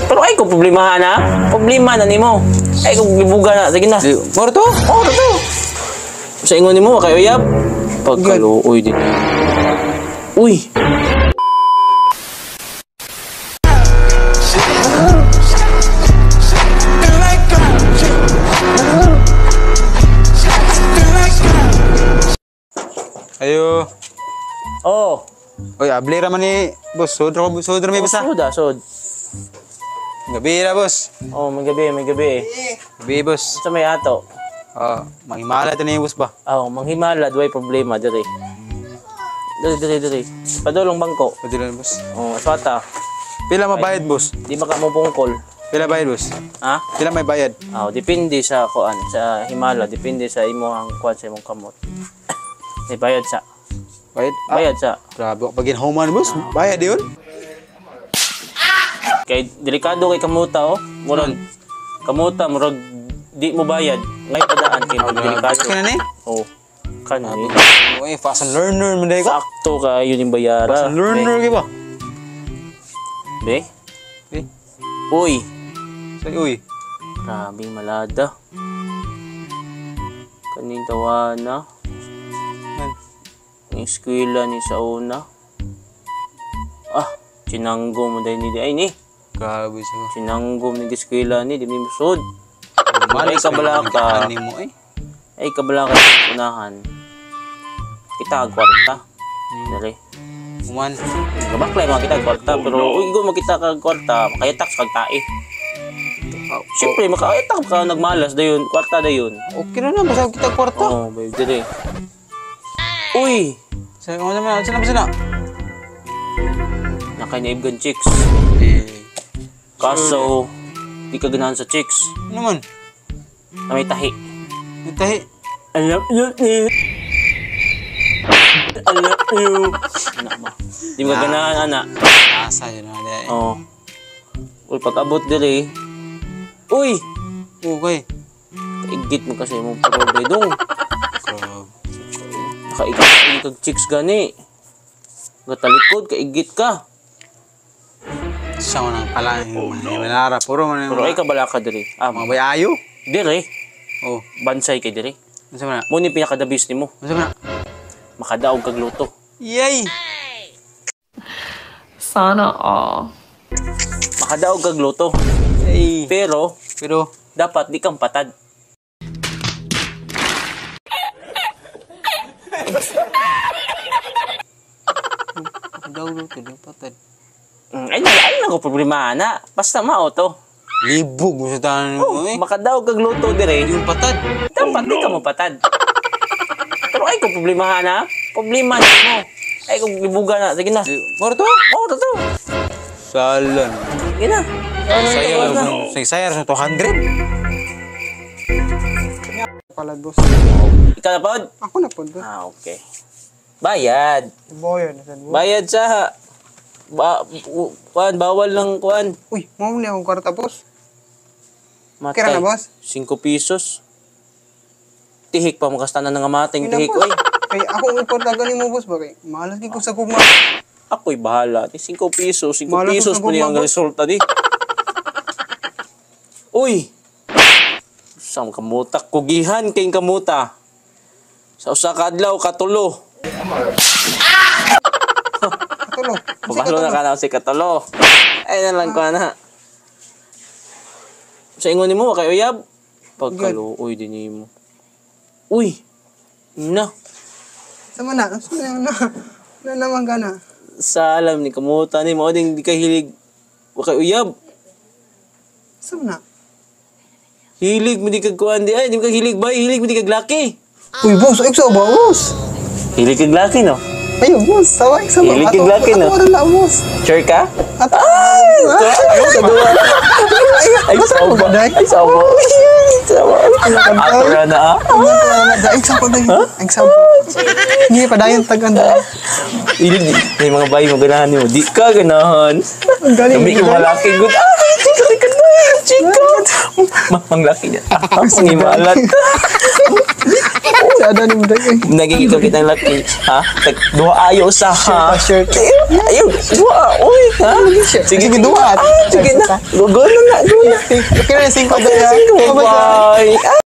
Pero ay ko problema na. Problema na nimo. Ay ko gibuga na. Sige na. Moro to? Oh, to. Sa ingon nimo kay uyab. Pagkaluoy din. Uy. Ayo. Oh. Oy, abli ra man ni boss. Sod ra sod ra may basa. Sod ah, sod. Gabi ra, boss. Oh, may gabi, may gabi. Gabi, boss. Sa may ato. Ah, manghimala ta ni boss ba? Oh, manghimala duay problema diri. Diri diri diri. Padulong bangko. Padulong, boss. Oh, aswata. Pila mabayad, boss? Di maka mo pungkol. Pila bayad, boss? Ha? Pila may bayad? Oh, depende sa kuan, sa himala, depende sa imong kuan sa imong kamot. May bayad sa. Bayad? Ah, Bayad sa. Grabe, pag ginhuman, boss. Bayad yun. Kay delikado kay kamuta oh. Murag kamuta murag di mo bayad. Ngay padaan kay delikado. Kana ni? Oh. Kan ni. Oy, fast learner man day ko. Sakto kayo ning bayara. Fast learner gyud ba? Be? Be. Uy. Say uy. Grabe malada. Kaning tawana. Yan. Ning eskwela ni sa una. Ah, chinanggo mo dahil ni ay ni. Grabe sa. Chinanggo ni eskwela ni di mi musod. Malas Ay, kabala ka. Ani mo eh. Ay kabala ka sa unahan. Kita ang kwarta. Dali. Human. Kabaklay mga kita kwarta pero uy go makita ka kwarta, makayatak sa kagtae. Siyempre makayatak ka nagmalas dayon, kwarta dayon. Okay na na basta kita kwarta. Oh, babe, dali. Uy, Say mo naman, sino ba sila? Nakainaibgan chicks. Eh, Kaso, di ka ganahan sa chicks. ano man? Na may tahi. May tahi. I love you. I love you. Anak ba? Di mo ka ganahan, anak. Asa yun na eh. Oo. Uy, pag-abot diri. Uy! Okay. Kaigit mo kasi mo parol dong. Grabe. Nakaigit kag chicks gani. Gatalikod, kaigit ka. Siya mo nang pala. Oh, no. Manara, puro man Pero ay kabala ka diri. Ah, mga bayayo. diri. Oh, Bansay kay diri. ano sa man na? Mo ni pinakadabis nimo. Ano sa man na? Makadaog kag luto. Yay! Sana all. Makadaog kag luto. Yay! Pero Pero, dapat di kang patad. daw luto, di patad. Ay na, ay na ko problema na. Basta mao to. Libog mo sa tanan mo eh. Makadaog kag luto dire. Yung patad. Dapat di ka mapatad. Pero ay ko problema na. Problema na mo. Ay ko gibuga na. Sige na. Moro to? Oh, to. Salan. Sige na. Saya, saya sa 200. Pala, boss. Ikaw na pod? Ako na po, boss. Ah, okay. Bayad. Boyo na sad, boss. Bayad sa kuan bawal lang kuan. Uy, mo ni akong kwarta, boss. Matay. Kira na, boss? 5 pesos. Tihik pa makastanan nga mating Yun na, tihik boss. oy. Kay ako ang kwarta gani mo, boss ba kay malas gid ko sa gugma. Ako'y bahala. Ni 5 pesos, 5 Malas pesos sa po niya ang gugma, boss. resulta di. Uy. Sa kamuta kugihan kay kamuta. Sa usa ka adlaw katulo. Katulo. Pabalo na ka na si katulo. Ay na lang ko na. Sa ingon nimo kay uyab. Pagkaluoy din nimo. Uy. Na. Sama na, sama na. Na naman ka na. Sa alam ni kamuta ni mo ding di ka hilig wa kay uyab. Sama na. Hilig mo di kag kuan di ay di ka hilig bay, hilig mo di kag laki. Uy, boss, ay sa ba, boss? Hilig kag laki no. Ayo, boss, sawa sa ba. Hilig kag laki, no? Ato na, boss. Sure ka? Ato. Ay, Ay, sa ba? Ay, sa ba? Sa ba? Ato ra na ah. Ay, sa ko dai. Ay, sa ko. Hindi pa dayon tagan. Hilig di may mga bay mo ganahan nimo. Di ka ganahan. Ang galing. Kami yung malaki good. Ay, chika ka na. Chika. Manglaki niya. Ah, mangimalat. Sa ano ni mo dai? Naging ikaw kitang laki. Ha? Tag duha ayo usa ha. Share, Ayo, duha. Uy, ha? Sige, Sige, duha. Ah, sige na. Go, go na na, go na. Okay na, 5 dai. Bye.